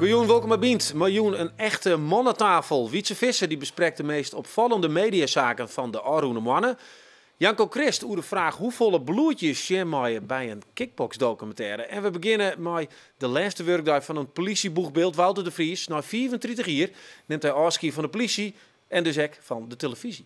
Goejûn, wolkom by Bynt. Mei jûn in echte mannetafel. Wytze Visser dy besprekt de meast opfallende mediasaken fan de ôfrûne moanne. Janko Krist oer de fraach hoefolle bloed je sjen meie by in kickboksdokumintêre. En we begjinne mei de lêste wurkdei fan in polysjeboechbyld, Wouter de Vries. Nei 35 jier nimt hy ôfskie fan de polysje en dus ek fan de telefyzje.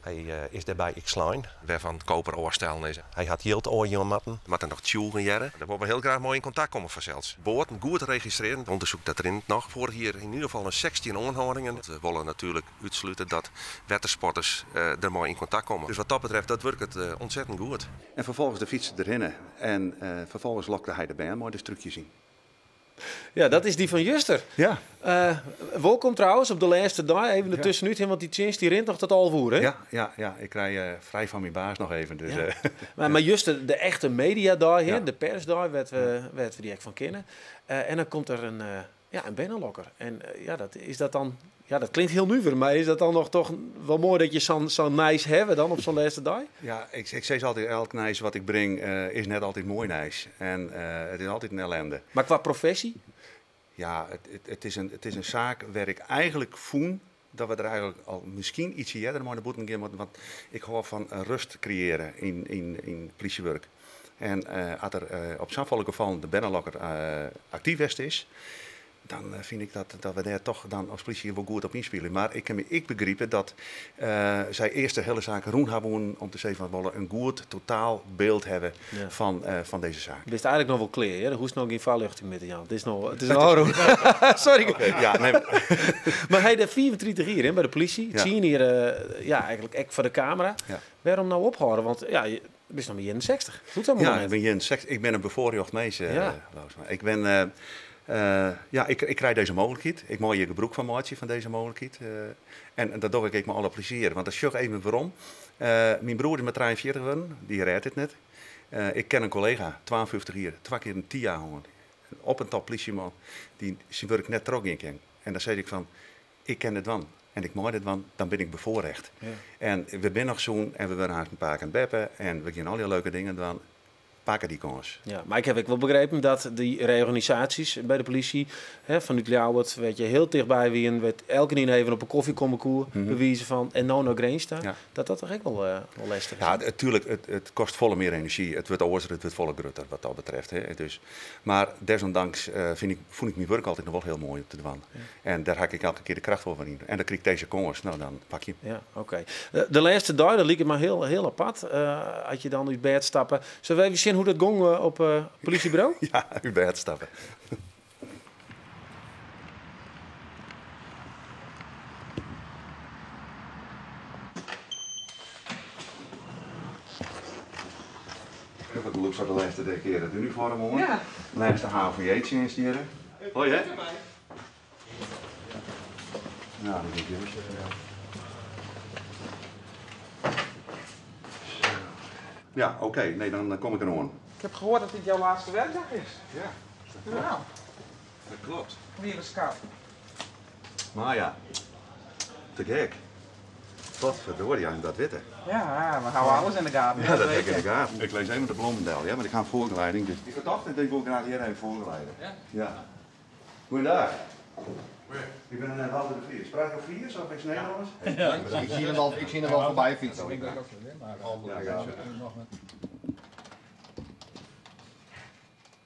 Hy is dêrby ek slein. Wêrfan't koper ôfstellen is. Hy hat jild ôfjûn moatten. Moat der noch tsjûgen hearre. Dêr wolle we hiel graach mei yn kontakt komme fansels. Boaten goed registrearjen. Undersyk dat rint noch. Foarich jier yn ieder gefal in 16 oanhâldingen. We wolle natuerlik útslute dat wettersporters der mei yn kontakt komme. Dus wat dat betreft, dat wurket ontzettend goed. En ferfolgens de fyts derhinne en ferfolgens lokte hy de bern mei de strúkjes yn. Ja, dat is dy fan juster. Ja. Wolkom trouwens op de lêste dei. Even dertuskenút hin, want dy tsjinst dy rint noch tot 11 oere, hè? Ja, ja, ja. Ik krij frij fan myn baas noch even. Dus, Ja. Mar juster de echte mediadei, hè? De persdei, wêr't we dy ek fan kenne. En dan komt der in, ja, in bernelokker. En ja, dat, is dat dan, ja, dat klinkt hiel nuver, mar is dat dan noch toch wol moai dat je sa'n nijs hawwe dan op sa'n lêste dei? Ja, ik sis altyd, elk nijs wat ik bring is net altyd moai nijs. En it is altyd in ellende. Mar kwa professy? Ja, it is in saak wêr ik eigenlik fûn dat we der eigenlik al miskien ytsje earder mei nei bûten gean moatten, want ik hâld fan rust kreëare yn plysjewurk. En as der op safolle gefallen de bernelokker aktyf west is, dan fyn ik dat we dêr toch dan as plysje wol goed op ynspylje. Mar ik kin my ek begripe dat sy earst de hiele saak rûn ha woenen om te sizzen fan we wolle in goed totaal byld hawwe fan dizze saak. Bist eigenlik noch wol klear, hear. Der hoechst no gjin foarljochting mear te jaan. It is no, it is no ôfrûne. Sorry. Oké, ja, nee. Mar hy dêr 35 jier, hè, by de polysje. Ja. Tsien jier, ja, eigenlik ek foar de kamera. Ja. Wêrom no ophâlde? Want ja, je bist noch mar 61. Hoecht allemaal Ja, net. ik bin 61. Ik bin in befoarrjocht mins, Ja. Loosma. Ik bin, ja, ik krij dizze mooglikheid. Ik mei hjir gebrûk fan meitsje, fan dizze mooglikheid. En dat doch ik ek mei alle plezier. Want dan sjoch even werom. Myn broer is mar 43 wurden, dy rêdt dit net. Ik ken in kollega, 52 jier, twa kear in TIA hân. Op en top plysjeman, dy't syn wurk net trochgean kin. En dan sis ik fan, ik kin dit dwaan en ik mei dit dwaan, dan bin ik befoarrecht. En we binne noch sûn en we wurde aanst in pake en beppe en we gean allegear leuke dingen dwaan. Pakke dy kâns. Ja, mar ik haw ek wol begrepen dat dy reorganisaasjes by de polysje, hè, fanút Ljouwert, wêr't je hiel tichtby wienen, wêr't elkenien even op 'e kofje komme koe, by wize fan, en no nei Grins ta, dat dat toch ek wol lestich is. Ja, tuerlik, it kostet folle mear enerzjy. It wurdt oars, it wurdt folle grutter wat dat betreft. Hè. Dus, mar desondanks fyn ik, fûn ik myn wurk altyd noch wol hiel moai om te dwaan. En dêr ha ik elke kear de kracht wol foar yn. En dan krij ik dizze kâns, no dan pak je 'm. Ja, oké. De lêste dei, dat liket my hiel, hiel apart, as je dan út bêd stappe. Sille we even sjen hoe't dat gong op it polysjeburo? Ja, út bêd stappe. Wat geluk foar de lêste kear it unifoarm oan. Lêste HVJ-tsjinst hjir. Hoi hè. Nou, dan gean ik hjir Ja, oké. Nee, dan kom ik deroan. Ik heb gehoord dat dit jouw laatste werkdag is. Ja. Nou. Dat klopt. Lieve skat. Maya, te gek. Potverdorie, ja, dat witte. Ja, we houden alles in de gaten. Ja, dat heb ik in de gaten. Ik lees even de blommen del, ja, want ik ha in foargeleiding. Dus die vertochte die wol ik graach hjir even foargeleide. Ja? Ja. Goeiedag. Ik bin net Wouter de Vries. Praat jo Fries of is het Nederlânsk? Ik zie hem al, ik zie hem al voorbij fietsen.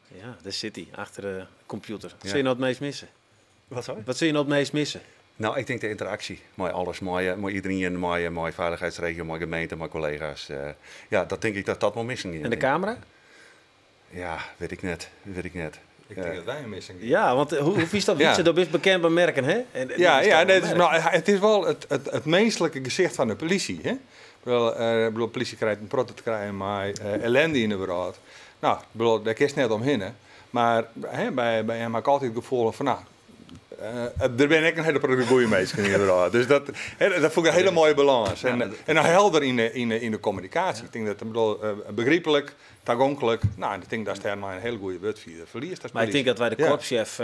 Ja, dêr sit hy, achter de kompjûter. Wat sille je no it meast misse? Wat sei? Wat sille je no it meast misse? Nou, ik tink de ynteraksje mei alles, mei iderien, mei feilichheidsregio, mei gemeente, mei kollega's. Ja, dat tink ik dat dat wol missen giet. En de kamera? Ja, wit ik net. Wit ik net. Ik tink dat wy him missen gean. Ja, want hoe fynst dat, Wytze? Dat bist bekend by merken, hè? En, Ja, dit is ja, toch nee, wel het is, merk. nou, het is wol it minsklike gesicht fan de polysje. Hè? Ik bedoel, de polysje krijt in protte te krijen mei ellende yn de wrâld. Nou, ik bedoel, dêr kinst net omhinne. Mar hè, by him ha ik altyd it gefoel fan, nou, der binne ek in hiele protte goede minsken yn de wrâld. Dus dat, hè, dat fûn ik in hiele moaie balâns. En dan helder yn de kommunikaasje. Ik tink dat, ik bedoel, begryplik, tagonklik. Nou, en ik tink datst dêrmei in hiele goede wurdfierder ferliest as Mar ik tink polysje. dat wy de korpssjef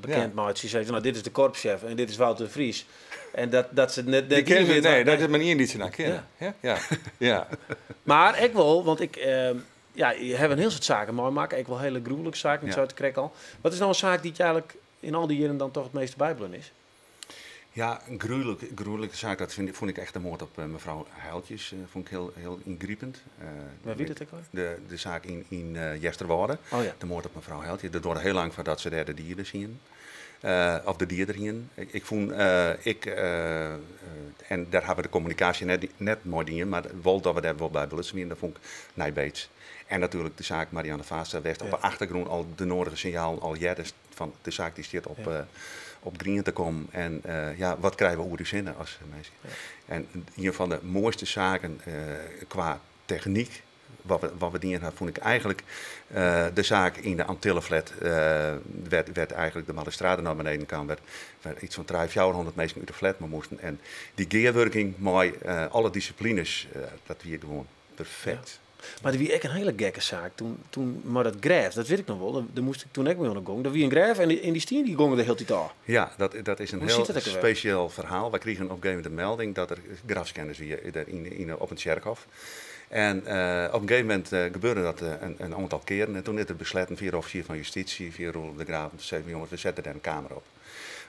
bekend meitsje. Sizze, nou, dit is de korpssjef en dit is Wouter de Vries. En dat se net Die kennen ze, ien wit nee, wat dat is mar ien dy't se dan kenne. Ja. Ja, ja. Mar ek wol, want ik, ja, je hawwe in hiel soad saken meimakke, ek wol hiele gruwelike saken, ik sei it krekt al. Wat is no in saak dy't je eigenlik, yn al dy jierren dan toch it measte bybleaun is? Ja, in gruwelijke zaak. Dat vond ik echt de moord op mevrouw Heijltjes. Vond ik heel, heel ingrijpend. Waar wie dat ook alweer? De zaak in Easterwâlde. Oh, ja. De moord op mevrouw Heijltjes. Dat duurde heel lang voordat ze daar de dieren zien. Of de dier erin. Ik vond, ik, en daar hebben we de communicatie net mooi in, maar wel dat we daar wel bij belutsen waren, dat vond ik nijbeets. En natuurlijk de zaak Marianne Vaatstra werd op de achtergrond al de nodige signaal al jaren van de zaak die zit op green te komen. En ja, wat krijgen we over de zinnen als mensen? En een van de mooiste zaken qua techniek, wat we dienen hadden, vond ik eigenlijk de zaak in de Antillenflat. Werd eigenlijk de magistrade naar beneden kwam, werd iets van drie, 400 mensen uit de flat maar moesten. En die gearworking met alle disciplines, dat wie gewoon perfect. Ja. Maar dat was echt een hele gekke zaak. Toen, maar dat graf, dat weet ik nog wel, daar moest ik toen ook mee aan de gong. Dat was een graf en die stien die gongen de hele tijd af. Ja, dat is een Hoe heel zit dat ook alweer? speciaal verhaal. Wij kregen op een gegeven moment een melding dat er grafscanners hier daar op een kerkhof. En op een gegeven moment gebeurde dat een aantal keren. En toen is er besloten via de officier van justitie, via Roel de Graaf, zeiden jongens, we zetten daar een camera op.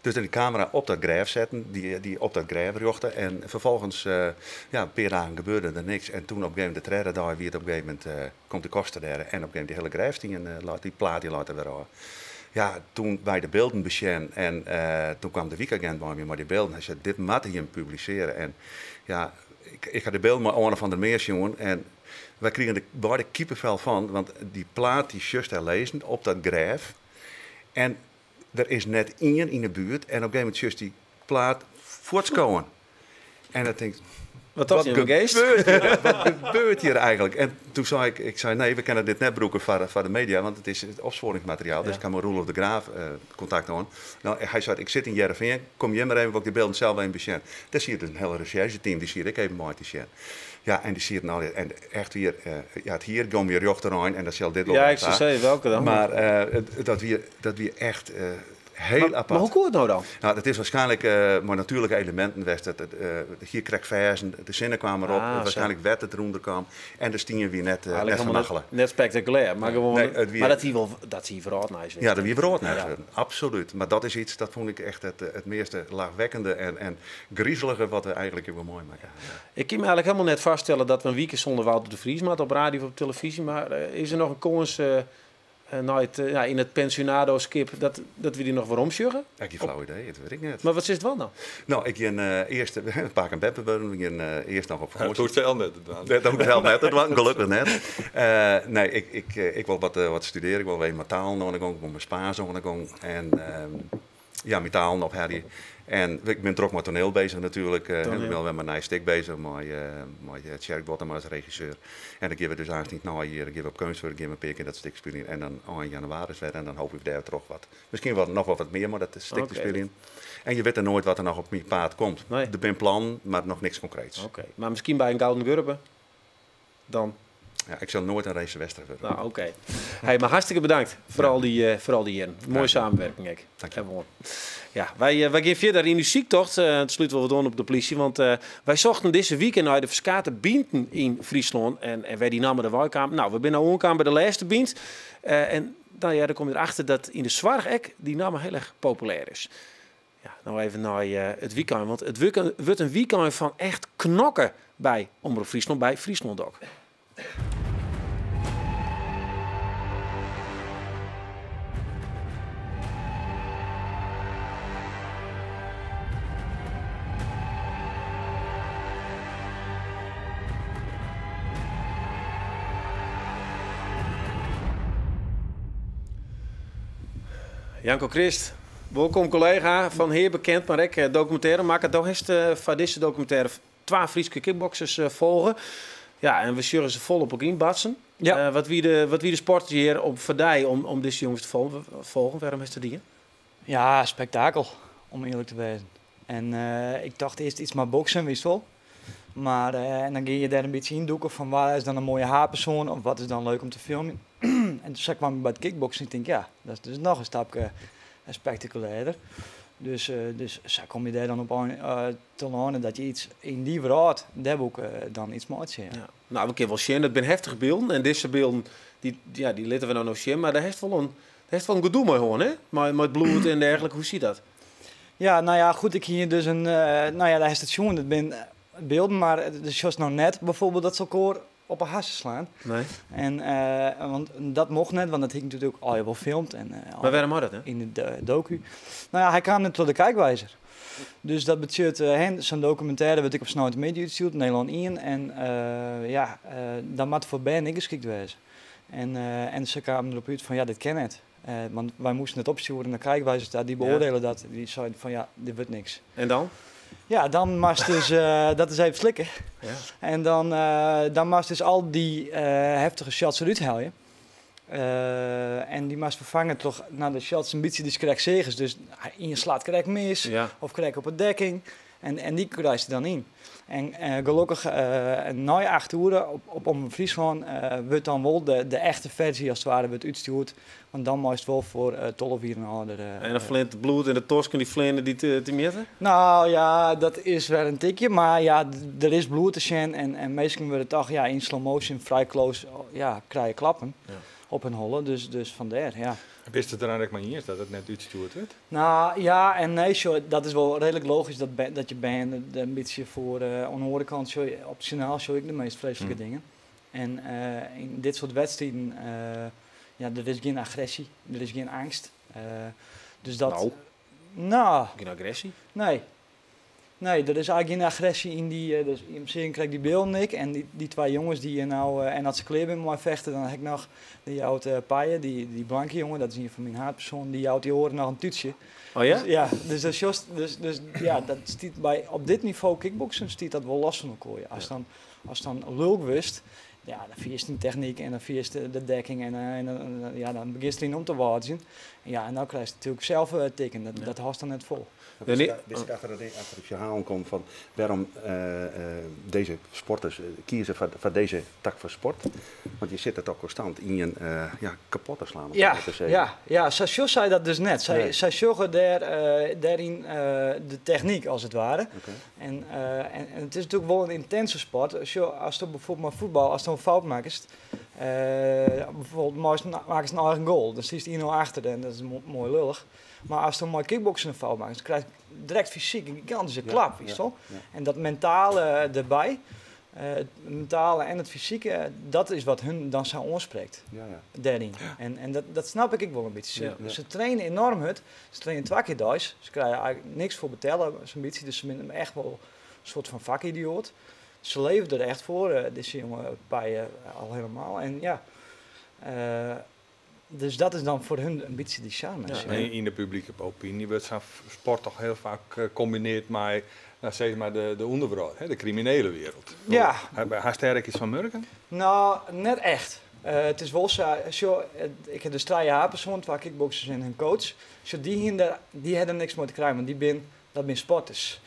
Dus die camera op dat graf zetten, die op dat graf jochten. En vervolgens, ja, een paar dagen gebeurde er niks. En toen op een gegeven moment, de derde dag, wie het op een gegeven moment, komt de kosten daar. En op een gegeven moment die hele graf, die laat, die plaat die laat er weer af. Ja, toen wij de beelden besjen en toen kwam de weekagent bij me met die beelden. Hij zei, dit moet je hem publiceren. En ja, ik had de beelden maar Arne van der Meers, jongen. En wij kregen er beide kippenvel van, want die plaat die just daar lezen op dat graf. En er is net één in de buurt en op een gegeven moment just die plaat voortkomen. En dat denk ik, Wat was wat je, geest? gebeurt hier? Wat gebeurt hier eigenlijk? En toen zei ik, ik zei, nee, we kunnen dit net broeken voor de media, want het is het opsporingsmateriaal. Dus ik kan met Roelof de Graaf contact houden. Nou, hij zei, ik zit in Heerenveen, kom je maar even, want ik die beelden zelf even besjen. Daar zie je dus een hele rechercheteam, die zie ik even mooi te zien. Ja, en die zie je nou, en echt weer, ja, het hier komt weer jocht erin en dat zal dit Ja, lopen. ik zou zeggen, welke dan? Maar dat weer echt heel apart. Maar hoe komt het nou dan? Nou, dat is waarschijnlijk maar natuurlijke elementen geweest. Hier kreeg verzen, de zinnen kwamen erop, waarschijnlijk werd het eronder kwam. En de stien weer Eigenlijk net van helemaal Machelen. net spectaculair, maar gewoon. Nee, het weer maar dat hier wel, dat hier verraad naar is. Ja, dat weer verraad naar is. Absoluut. Maar dat is iets, dat vond ik echt het meeste laagwekkende en griezelige wat we eigenlijk wel mooi maken. Ja. Ik kan me eigenlijk helemaal net vaststellen dat we een week zonder Wouter de Vries maar op radio of op televisie. Maar is er nog een kans nou, het, ja, in het pensionado-skip dat we die nog waarom sjuggen? Ik heb geen flauw idee, dat weet ik net. Maar wat is het wel nou? Nou, ik ging eerst een paar keer beppen worden. Ik ging eerst nog op vakantie. Dat hoeft wel net te doen. Dat hoeft wel net te doen, gelukkig net. Nee, ik wil wat studeren. Ik wil weer mijn taal nog een gang, ik wil mijn Spaans nog een gang. En ja, mijn taal op Harry. En ik ben druk met toneel bezig natuurlijk. Ik ben wel met mijn stik bezig, met Tjerk Bottema als regisseur. En dan geven we dus eigenlijk niet nou hier, dan geven we op Kunstwerk, geven we een paar keer dat stik spelen. En dan in januari weer, en dan hoop ik daar toch wat. Misschien wel, nog wel wat meer, maar dat is stik te spelen. En je weet er nooit wat er nog op mijn paad komt. Nee. Er zijn plan, maar nog niks concreets. Oké, maar misschien bij een Gouden Gurbe dan? Ja, ik zal nooit een race wedstrijd worden. Nou, oké. Hey, maar hartstikke bedankt voor al die jaren. Mooie samenwerking, ik. Dank je. Ja, wij gaan verder in de ziektocht. Het sluit wel wat aan op de politie, want wij zochten deze weekend naar de verskate bienten in Friesland. En wij die namen de Wijkamer. Nou, we zijn nou aangekomen bij de laatste bient. En nou ja, dan kom je erachter dat in de Zwargek die naam heel erg populair is. Ja, nou even naar het weekend, want het wordt een weekend van echt knokken bij Omroep Friesland, bij Friesland ook. Janko Krist, welkom collega van heer bekend, maar ik documentaire maken. Toch is van deze documentaire 12 Friese kickboxers volgen. Ja, en we zullen ze vol op elkaar batsen. Ja. Wat wie de sport hier op Verdij om deze jongens te volgen? Waarom is dat die? Ja, spektakel, om eerlijk te wezen. En ik dacht eerst iets maar boksen, wist wel. Maar en dan ging je daar een beetje in doeken van waar is dan een mooie haarpersoon of wat is dan leuk om te filmen. En toen kwam ik bij het kickboksen en ik denk, ja, dat is dus nog een stapje spectaculairder. Dus zo kom je daar dan op aan te landen dat je iets in die wereld, daar ook dan iets moois zien. Ja. Nou, we kunnen wel zien, dat zijn heftige beelden. En deze beelden, die laten we nou nog zien, maar daar heeft wel een Dêr hast wol in gedoe mei hân, hè? Mei it bloed en dergelike. Hoe siet dat? Ja, nou ja, goed, ik hie dus in, nou ja, dêr hast it sjoen, it binne bylden, mar do sjochst no net bijvoorbeeld dat se elkoar op 'e hasse slaan. Nee. En, want dat mocht net, want dat hie ik natuerlik al wol filmd. En, Mar wêrom mei dat net? Yn de doku. Nou ja, hy kaam net troch de kijkwijzer. Dus dat betsjut, hè, sa'n dokumintêre wurdt ek op sneintemiddei útstjoerd, Nederlân 1. En ja, dat moat foar bern ek geskikt wêze. En se kamen derop út fan ja, dit kin net. Want wy moasten it opstjoeren nei kijkwijzers ta, dy beoardiele dat. Dy seiden fan ja, dit wurdt niks. En dan? Ja, dan moatst dus, dat is even slikken. Ja. En dan moatst dus al dy heftige shots derút helje. En dy moatst ferfange troch, nou, de shots in bytsje dy'tst krekt seachest. Dus ien slacht krekt mis, of krekt op 'e dekking. En dy krijst der dan yn. En gelokkich nei 8 oere op Omrop Fryslân wurdt dan wol de echte ferzje as it ware wurdt útstjoerd. Want dan meist wol foar 12 jier en âlder. En dan fleant it bloed en de tosken dy fleane dy temjitte? Nou ja, dat is wer in tikje. Mar ja, der is bloed te sjen en minsken wurde toch, ja, yn slow motion frij close, ja, krije klappen op hun holle. Dus fandêr, ja. Bist it der dan ek mei iens dat it net útstjoerd wurdt? Nou ja en nee, sjoch, dat is wol reedlik logysk dat je bern der in bytsje foar, oan de oare kant, sjoch, op it sjoernaal sjoch ik de meast freeslike dingen. En yn dit soart wedstriden, ja, der is gjin agresje, der is gjin eangst. Dus dat. Nou. Nou. Gjin agresje? Nee. Nee, der is eigentlik gjin agresje yn dy, dus yn prinsipe krij ik dy bylden ek. En dy twa jonges dy hjir nou, en as se klear binne mei fechten, dan ha ik noch, dy jout Pije, dy blanke jonge, dat is ien fan myn haadpersoanen, dy jout dy oaren noch in tútsje. Oh ja? Dus, ja, dus dat sjochst, dus, dus, ja, dat stiet by, op dit nivo kickboksen stiet dat wol los fan elkoar. Ja. As dan lulk wurdst, ja, dan fierst dyn technyk en dan fierst de dekking en dan, ja, dan begjinst deryn om te wâdzjen. En ja, en dan krijst natuerlik sels tikken, dat hâldst dan net fol. Ja, nee. Wist ik achter het verhaal kom van waarom deze sporters kiezen voor deze tak van sport? Want je zit er toch constant in je ja, kapot te slaan, om Ja, zo te zeggen. ja, ja, Sasjo zei dat dus net. Zij zorgen daarin de techniek als het ware. En het is natuurlijk wel een intense sport. Als je bijvoorbeeld maar voetbal, als je een fout maakt, bijvoorbeeld maak je een eigen goal, dan zie je 1-0 achter en dat is mooi lullig. Maar als je maar kickboksen een fout maakt, dan krijg je direct fysiek een gigantische klap, weet je wel? En dat mentale erbij, het mentale en het fysieke, dat is wat hun dan zo aanspreekt. Daarin. En dat snap ik ook wel een beetje. Ze trainen enorm hard. Ze trainen 2 keer thuis. Ze krijgen eigenlijk niks voor betalen, zo'n beetje. Dus ze zijn echt wel een soort van vakidioot. Ze leven er echt voor, deze jonge pijen al helemaal. En ja, dus dat is dan voor hun een beetje die charme. Ja, en in de publieke opinie wordt zo'n sport toch heel vaak gecombineerd met, nou, zeg maar de onderwereld, hè, de criminele wereld. Hij sterk is van Murken? Nou, net echt. Het is wel zo, zo, ik heb dus 3 jaar persoon, 2 kickboxers en hun coach. Zo, die hinder, die hebben niks meer te krijgen, want dat zijn sporters.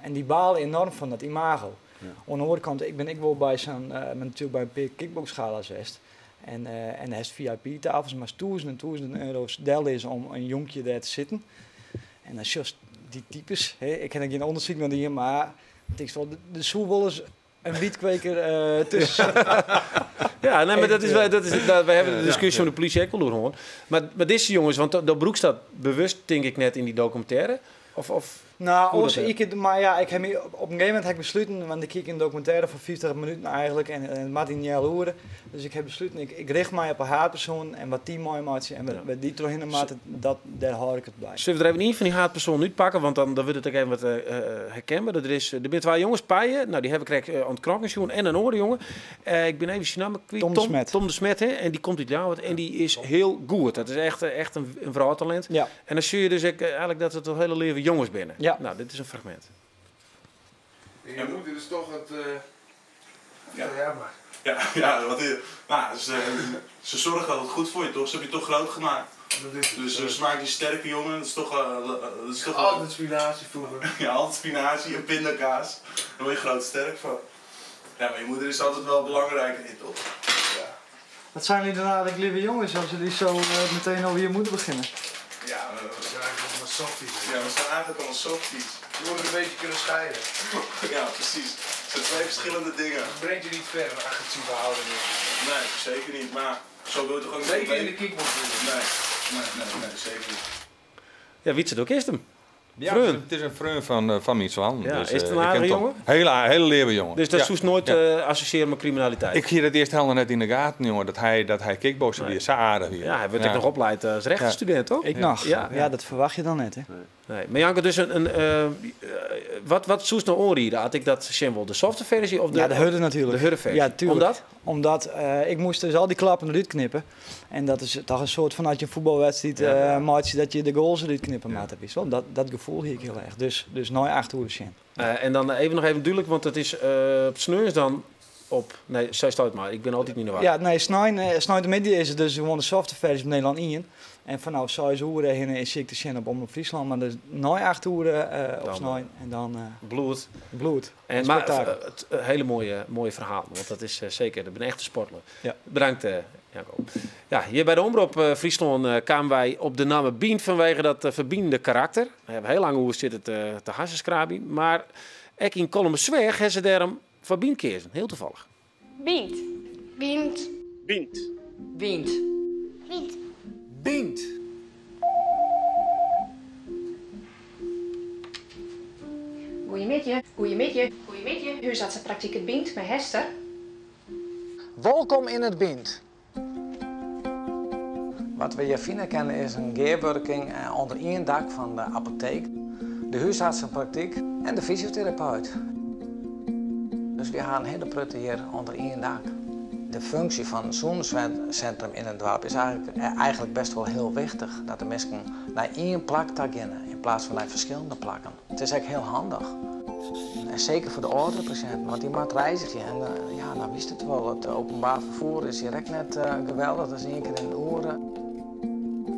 En die balen enorm van dat imago. Aan de andere kant, ik ben ik wel bij zo'n ben natuurlijk bij een paar kickboxgala's geweest. En hij is V I P-tafels, maar duizenden en duizenden euro's deel is om een jonkje daar te zitten. En dan just die types, hè, ik heb geen onderzoek naar die, maar het is wel, de zoel wel eens een wietkweker tussen. Ja, nee, maar dat is wel, dat is, dat, wij hebben de discussie om de politie ook wel door, hoor. Maar deze jongens, want dat broek staat bewust, denk ik, net in die documentaire. Of Nou, hoe als dat, hè? ik het, maar ja, ik heb me op, op een gegeven moment heb ik besloten, want ik kijk een documentaire van 50 minuten eigenlijk en het moet niet al horen. Dus ik heb besloten, ik richt mij op een haatpersoon en wat die mooi maakt en wat die terug in de maat, daar hou ik het bij. Zullen we er even een van die haatpersoon nu pakken, want dan wordt het ook even wat herkenbaar. Er zijn 2 jongens, Paaien, nou, die heb ik krek aan het krankensjoen en een oren jongen. Ik ben even zijn naam kwijt. Tom de Smet. Tom de Smet, hè? En die komt uit Ljouwert en die is heel goed. Dat is echt een vrouwtalent. En dan zie je dus ook eigenlijk dat het al hele leven jongens binnen. Nou, dit is een fragment. Je moet dus toch het Ja. Ja, maar. Ja, ja, wat is, nou, ze zorgen altijd goed voor je, toch? Ze hebben je toch groot gemaakt. Dat is het. Dus ze maken je sterke jongen. Dat is toch dat is toch Altijd spinazie vroeger. Ja, altijd spinazie en pindakaas. Daar word je groot sterk van. Ja, maar je moeder is altijd wel belangrijk in, toch? Ja. Wat zijn jullie dan eigenlijk lieve jongens als jullie zo meteen over je moeder beginnen? Ja, we zijn eigenlijk allemaal softies, hè. Ja, we zijn eigenlijk allemaal softies. Je moet het een beetje kunnen scheiden. Ja, precies. Het zijn twee verschillende dingen. Het brengt je niet ver, een agressieve houding. Nee, zeker niet. Maar zo wil je toch ook niet Zeker in de leven? kickboxwereld. Nee, nee, nee, nee, zeker niet. Ja, Wietse, doe ik hem. Ja, het is een freun van mijn zoon. Ja, dus, is het een ik aardige ken Tom. jongen? Hele lieve jongen. Dus dat Ja. soest nooit Ja. associëren met criminaliteit? Ik zie dat eerst helemaal net in de gaten, jongen, dat hij kickbokser Nee. weer zo aardig weer. Ja, hij wordt ook nog opgeleid als rechtenstudent, toch? Ik nog. Ja. Ja, dat verwacht je dan net, hè? Nee. Maar Janko, dus wat soest nou oorrieden? Had ik dat zien wel de softe versie of de Ja, de hudde natuurlijk. De hudde versie. Ja, tuurlijk. Omdat? Omdat ik moest dus al die klappen eruit knippen. En dat is toch een soort van als je een voetbalwedstrijd maakt, dat je de goals eruit knippen maakt. Dat is wel. Dat gevoel hier ik heel erg. Dus nooit 8 uur zien. En dan even nog even duidelijk, want het is op Sneurs dan op... Nee, zij staat maar. Ik ben altijd niet naar waar. Ja, nee, Snijn de middag is het dus gewoon de softe versie op Nederland 1. En vanaf 6 uur heen is ik te zien op Omroep Friesland. Maar dus na 8 uur op Dan, Snijn en dan Bloed. Bloed. En, En maar, spektakel. het hele mooie verhaal, want dat is zeker, dat ben een echte sportler. Ja. Bedankt, Janko. Ja, hier bij de Omroep Friesland kwamen wij op de naam Bien vanwege dat verbiendende karakter. We hebben heel lang hoe zitten te hassenskrabien, maar ook in Kollumerzweer hebben ze daarom voor Bien kiezen, heel toevallig. Bient. Bient. Bient. Bient. Bient. Bient. Goeiemiddag. Goeiemiddag. Goeiemiddag. Huisartsenpraktijk het Bient met Hester. Welkom in het Bient. Wat we hier vinden kennen is een gearworking onder één dak van de apotheek, de huisartsenpraktijk en de fysiotherapeut. Dus we gaan hele prutten hier onder één dak. De functie van een zoencentrum in het dorp is eigenlijk best wel heel wichtig. Dat de mensen naar één plak te gaan in plaats van naar verschillende plakken. Het is eigenlijk heel handig. En zeker voor de oudere patiënten, want die moet reizigen. En ja, nou wist het wel, het openbaar vervoer is hier ook net geweldig. Dat is 1 keer in de oren.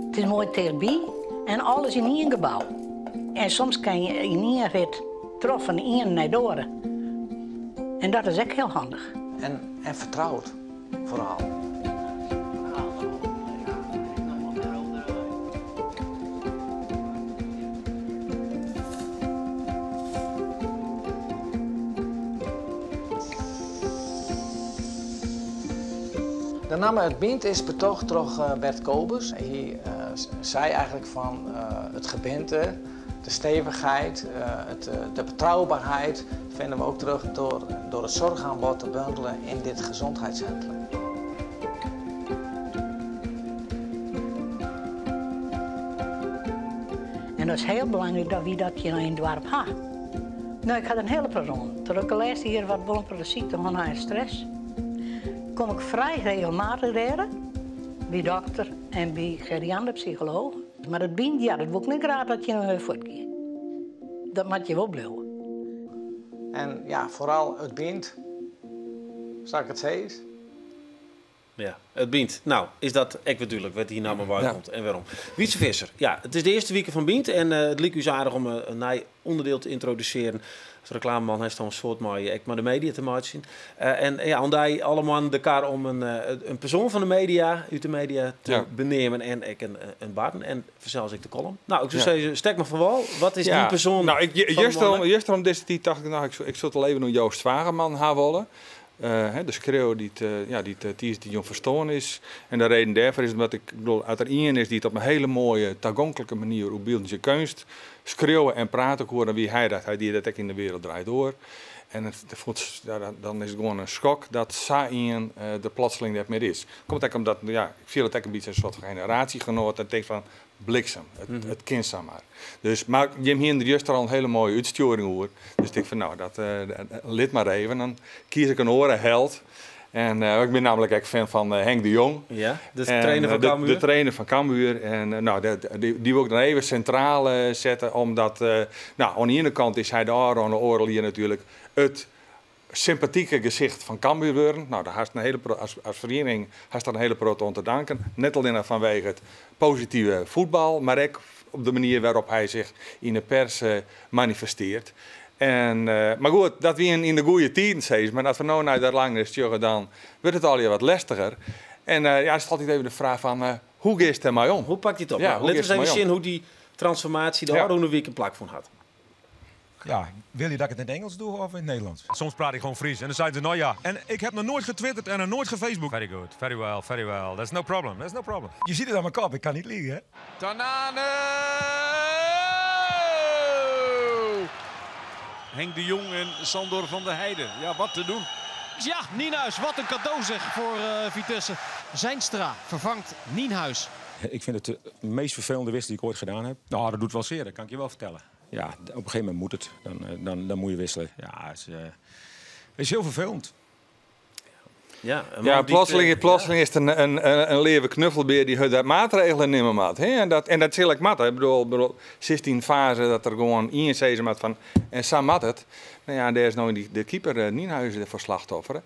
Het is mooi dichtbij en alles in één gebouw. En soms kan je in één rit troffen één naar door. En dat is ook heel handig. En vertrouwd, vooral. De naam Het Bient is betocht door Bert Kobus. Hij zei eigenlijk van het gebinte, de stevigheid, de betrouwbaarheid vinden we ook terug door het zorgaanbod te bundelen in dit gezondheidscentrum. En dat is heel belangrijk dat we dat hier in het dorp hebben. Ik had een hele persoon. Toen ik de laatste keer wat bon voor de ziekte had en stress, kom ik vrij regelmatig daar, bij dokter en bij Gerian, de psycholoog. Maar dat bient, ja, dat wil ik niet graag dat je naar voort gaat. Dat moet je wel blijven. En ja, vooral het bient. Zal ik het zeggen? Ja, het bient. Nou, is dat echt natuurlijk wat hier nou maar waar komt en waarom. Wietse Visser, ja, het is de eerste week van Bient en het liep u aardig om een nieuw onderdeel te introduceren. Als reclameman heeft dan een soort mooie ik maar de media te maken. En ja, omdat hij allemaal de kar om een persoon van de media, uit de media te benemen en ik een baan en zelfs ik de column. Nou, ik zou zeggen, stek me van wal. Wat is die persoon? Nou, ik, van de juist mannen? juist om deze tijd dacht ik, nou, ik zou het al even naar Joost Zwagerman gaan willen. De schreeuw die het ja, die het die is die jong verstoorn is. En de reden daarvoor is omdat ik, ik bedoel, uit er één is die het op een hele mooie, toegankelijke manier hoe beeldende kunst schreeuwen en praten horen wie hij dat. Hij die dat ook in de wereld draait door. En het, het voelt, ja, dan, dan is het gewoon een schok dat Saïen de plotseling net meer is. Komt ook omdat, ja, ik viel het ook een beetje een soort van generatiegenoot en denk van bliksem, het kind zeg maar. Dus, maar Jim hier in de juist al een hele mooie uitsturing hoor. Dus ik denk van nou, dat lid maar even. Dan kies ik een orenheld. En ik ben namelijk ook fan van Henk de Jong. Ja, de trainer van Cambuur. De trainer van Cambuur. En nou, die wil ik dan even centraal zetten. Omdat, nou, aan de ene kant is hij de aan de oorlog hier natuurlijk het sympathieke gezicht van Cambuur worden. Nou, daar has een hele pro-, als, als vereniging has daar een hele pro aan te danken. Net alleen vanwege het positieve voetbal, maar ook op de manier waarop hij zich in de pers manifesteert. En maar goed, dat we in de goede tijden zijn, maar dat we nou naar daar lang is, tjuggen, dan wordt het alweer wat lastiger. En ja, is het altijd even de vraag van hoe gaat het er maar om? Hoe pakt hij het op? Ja, hoe Laten we gaat het eens even maar om? zien hoe die transformatie de Oranje Week een plak van had. Ja, wil je dat ik het in het Engels doe of in het Nederlands? Soms praat ik gewoon Fries en dan zeiden ze, nou ja. En ik heb nog nooit getwitterd en nog nooit gefaceboekt. Very good, very well, very well. That's no problem, that's no problem. Je ziet het aan mijn kop, ik kan niet liegen, hè? Tanane! Henk de Jong en Sandor van der Heijden. Ja, wat te doen. Ja, Nienhuis, wat een cadeau zeg voor Vitesse. Zijnstra vervangt Nienhuis. Ik vind het de meest vervelende wissel die ik ooit gedaan heb. Nou, dat doet wel zeer, dat kan ik je wel vertellen. Ja, op een gegeven moment moet het. Dan moet je wisselen. Ja, het is heel vervelend. Ja, een Ja, man die plotseling is het een leeuwen knuffelbeer die dat maatregelen nemen moet. Hè? En dat zal ik mat. Ik bedoel, 16 fasen dat er gewoon in zezen mat van en zo mat het. Nou ja, daar is nou de keeper Nienhuizen voor slachtoffer.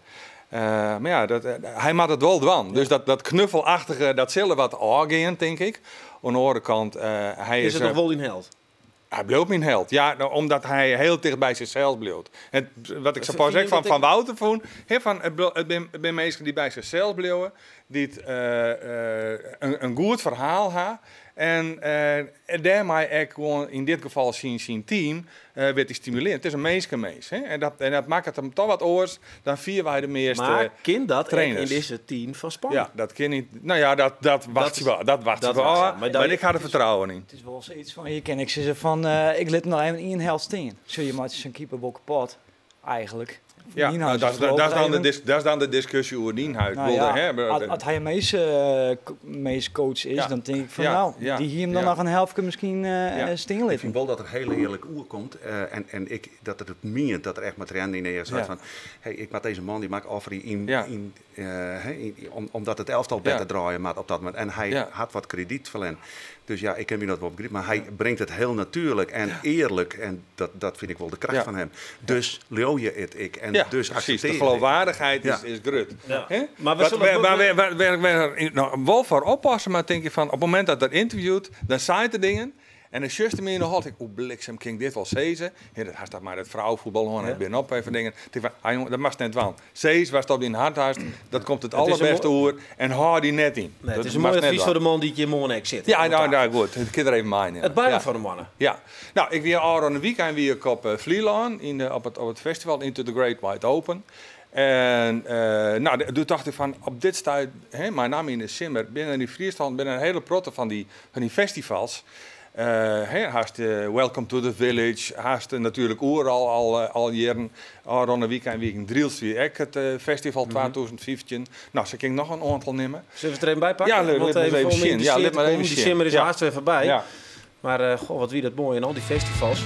Maar ja, hij maakt het wel dwan. Dus dat knuffelachtige, dat zullen wat aangaan, denk ik. Aan de andere kant, hij Is is het nog wel een held? Hij blijft mijn held. Ja, nou, omdat hij heel dicht bij zichzelf blijft. En wat ik zo Vind pas je zeg dat van, ik van Wouter vond, hè, van, het ben mensen die bij zichzelf blijven, die het, een goed verhaal hebben. En daarmee ik gewoon in dit geval zijn team werd hij stimuleren. Het is een menskenmens. Hè? En dat maakt het hem toch wat oors dan vier wij de meeste Maar kind dat ook trainers. in deze team van Spanje? Ja, dat kan niet. Nou ja, dat wacht je wel. Dat wacht je dat wel. wacht je. Maar, Maar dan- ik ga er vertrouwen in. Het is wel zoiets van, hier ken ik ze van, ik let nog even in helft steen. Zul je maar zijn keeper wel kapot, eigenlijk. Ja, Nienhuis nou, is dat, is dan de even. dat is dan de discussie over Nienhuis. Nou Ik bedoel, ja, hè, maar- als hij een meest coach is, dan denk ik van nou, die hier hem dan nog een helftje misschien steen Ik liggen. vind wel dat er heel eerlijk oer komt. En ik, dat het meent dat er echt met Randy neer zat van, hey, ik maak deze man die maakt offer in, hè, omdat het elftal beter draaien maar op dat moment. En hij had wat krediet verlen. Dus ja, ik heb je dat wel begrepen. Maar hij brengt het heel natuurlijk en eerlijk. En dat vind ik wel de kracht van hem. Dus leeuw je het ik. En Ja, dus precies. accepteer De je het. geloofwaardigheid is grut. Hè? Maar we Wat zullen waar we, nou, wel voor oppassen, maar denk je van op het moment dat dat interviewt, dan zijn de dingen. En dan just me nog altijd, hoe bliksem ging dit wel zezen? Ja, dat had dat maar het vrouwenvoetbal hoor, ja. binnenop even dingen. Ik van, ah, jongen, dat mag net wel. Zees was het op die hardhuis, dat komt het Het is een allerbeste oer en hou die net in. Nee, Dat het is een mag mooi net advies wel. voor de man die in Moornek zit. Ja, nou, goed. Het kan er even meenemen. Het bijna Ja. van de mannen. Ja. Nou, ik weer al een weekend weer ik op Vlieland op het festival Into the Great Wide Open. En nou, toen dacht ik van, op dit stuit, hè, mijn naam in de simmer, binnen die Friesland, binnen een hele protte van die festivals. Hè, haast Welcome to the Village, haast natuurlijk oer al jaren. Al rond een weekend week Driels weer ook het festival 2015. Nou, ze ging nog een aantal nemen. Zullen we het er even bij pakken? Ja, laat Want maar even even om in zien. de Ja, sfeer laat te maar komen. even Die zien. simmer is haast weer voorbij. Maar goh, wat wie dat mooi in al die festivals.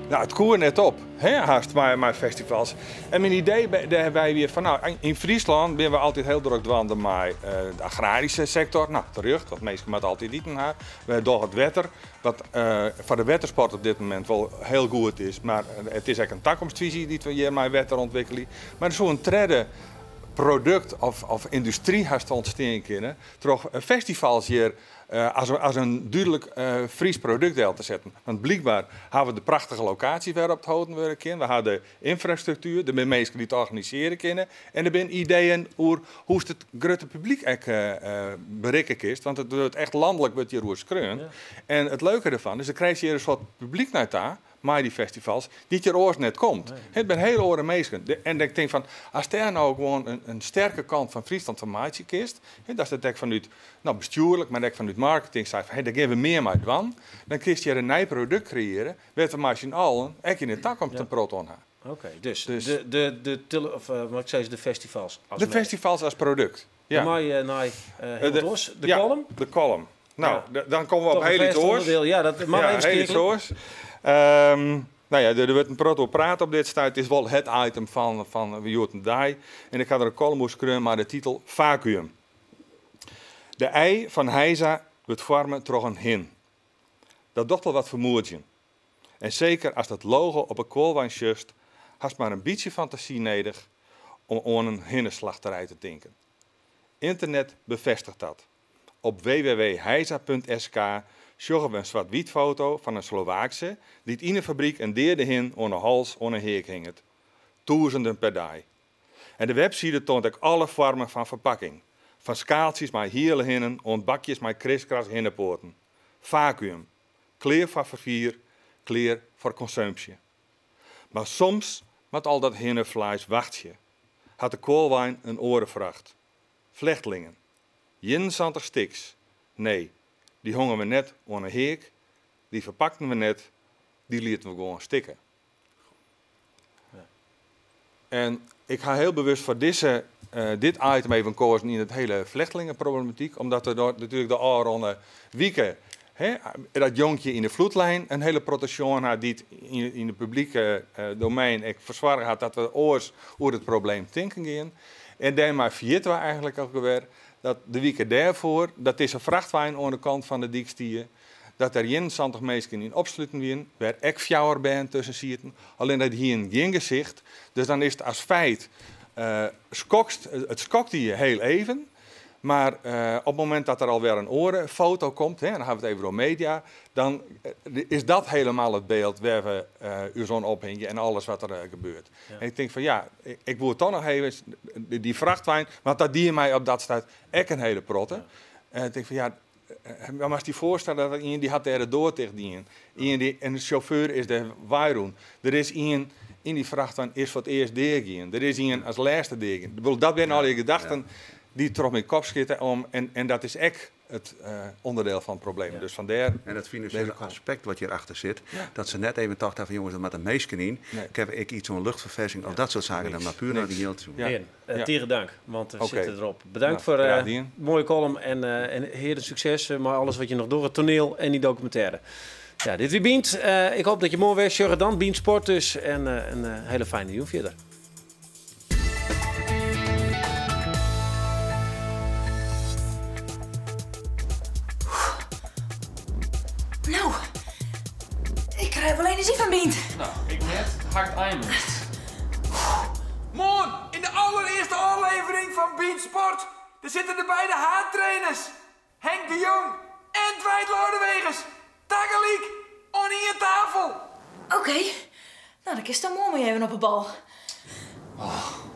Nou, het koer net op, hè, haast maar festivals. En mijn idee daarbij weer van, nou, in Friesland zijn we altijd heel druk dwanden met de agrarische sector. Nou, terecht, want meestal moet altijd eten haar. We doen het wetter, wat voor de wettersport op dit moment wel heel goed is. Maar het is eigenlijk een toekomstvisie die we hier met wetter ontwikkelen. Maar zo'n trede product of industrie haast ontstaan kunnen, door festivals hier als een duidelijk Fries product deel te zetten. Want blijkbaar hebben we de prachtige locatie waarop het houden worden kunnen. We hebben de infrastructuur, de mensen die het organiseren kunnen. En er zijn ideeën over hoe het grote publiek ook, bereiken is. Want het wordt echt landelijk wordt hier skreun. En het leuke ervan is, dan krijg je hier een soort publiek naar daar, maar die festivals, die hier oors net komt. Het ben hele oren mensen. En ik denk van, als daar nou gewoon een sterke kant van Friesland van maatje kist, hè, dat is het vanuit, nou, bestuurlijk, maar ook vanuit marketing, zei van, hey, daar geven we meer mee van, dan kun je een nieuw product creëren, waar we maar z'n allen ook in de toekomst een proton hebben. Oké, dus, de, of, wat ik zei, de festivals. Als De merk. festivals als product. Ja. Ja. Mooi, heel De, los. De ja, column? De column. Nou, dan komen we Toch op een heel iets vast oors. onderdeel. Ja, dat mag Ja, even heel iets skikelen. oors. Nou ja, er wordt een proto praat op dit stuit. Het is wel het item van Joten Dai. En ik ga er een column over schrijven, maar de titel Vacuüm. De ei van Heisa wordt vormen door een hin. Dat docht wel wat vermoedje. En zeker als dat logo op een koolwijn just, hast maar een beetje fantasie nodig om aan een hinnenslachterij te denken. Internet bevestigt dat. Op www.heisa.sk zorgen we een zwart-wit foto van een Slovaakse die in een fabriek een deerde hin onder een hals onder een heek hinget. Duizenden per dag. En de website toont ook alle vormen van verpakking. Van Fan skaaltsjes mei hiele hinnen oant bakjes mei kriskras hinnepoaten. Fakuum. Klear foar ferfier, klear foar konsumpsje. Mar soms moat al dat hinnefleis wachtsje. Hat de koalwein in oare fracht. Flechtlingen. 71 stiks. Nee, dy hongen we net oan 'e heak, dy ferpakten we net, dy lieten we gewoan stikke. En ik ha hiel bewust foar dizze, dit item even koazen yn it hiele flechtlingeproblematyk, omdat we natuerlik de ôfrûne wike, hè, dat jonkje yn de Vloedlijn in hiele protte sjoen ha dy't yn it publike domein ek fersoarge hat dat we oars oer it probleem tinken gean. En dêrmei ferjitte we eigenlik ek wer dat de wike dêrfoar dat dizze frachtwein oan de kant fan de dyk stie, dat der 71 minsken yn opsluten wienen, wêr ek fjouwer bern tusken sieten, allinne dy hienen gjin gesicht. Dus dan is it as feit, skokst, it skokt je hiel even, mar op it momint dat der alwer in oare foto komt, hè, dan hawwe we it even oer media, dan is dat helemaal it byld wêr we ús oan ophingje en alles wat der gebeurt. En ik tink fan ja, ik woe toch noch even dy frachtwein, want dat die my op dat stuit ek in hiele protte. En ik tink fan ja, Dan moatst dy foarstelle dat ien dy hat dêr de doar ticht dien. Ien dy, en de sjauffeur is dêr weirûn. Der is ien yn dy frachtwein is foar it earst deagien. Der is ien as lêste deagien. Dat binne allegear gedachten dy't troch myn kop sjitte om, en dat is ek it onderdeel fan it probleem. Dus fandêr. En it finansjele aspekt wat hjirachter sit, dat se net even tocht ha fan jonges, der moatte minsken yn, ik ha ek iets oan luchtferversing of dat soart saken, dat moat puer nei de jild sjoen. Tige dank, want we sitte derop. Bedankt foar de moaie kollum en hearen sukses mei alles wat je noch dogge, toaniel en dy dokumintêre. Ja, dit wie Bynt. Ik hoop dat je moarn wer sjogge. Dan Bynt Sport dus. En in hiele fijne jûn fierder. No, ik krij wol enerzjy fan Bynt. No, ik net. Ha ik it ein mist. Moarn yn de allerearste ôflevering fan Bynt Sport. Der sitte de beide haadtrainers, Henk de Jong en Dwight Lodeweges, tagelyk oan ien tafel. Oké, no dan kinst dan moarn mei even op 'e bal. Oh.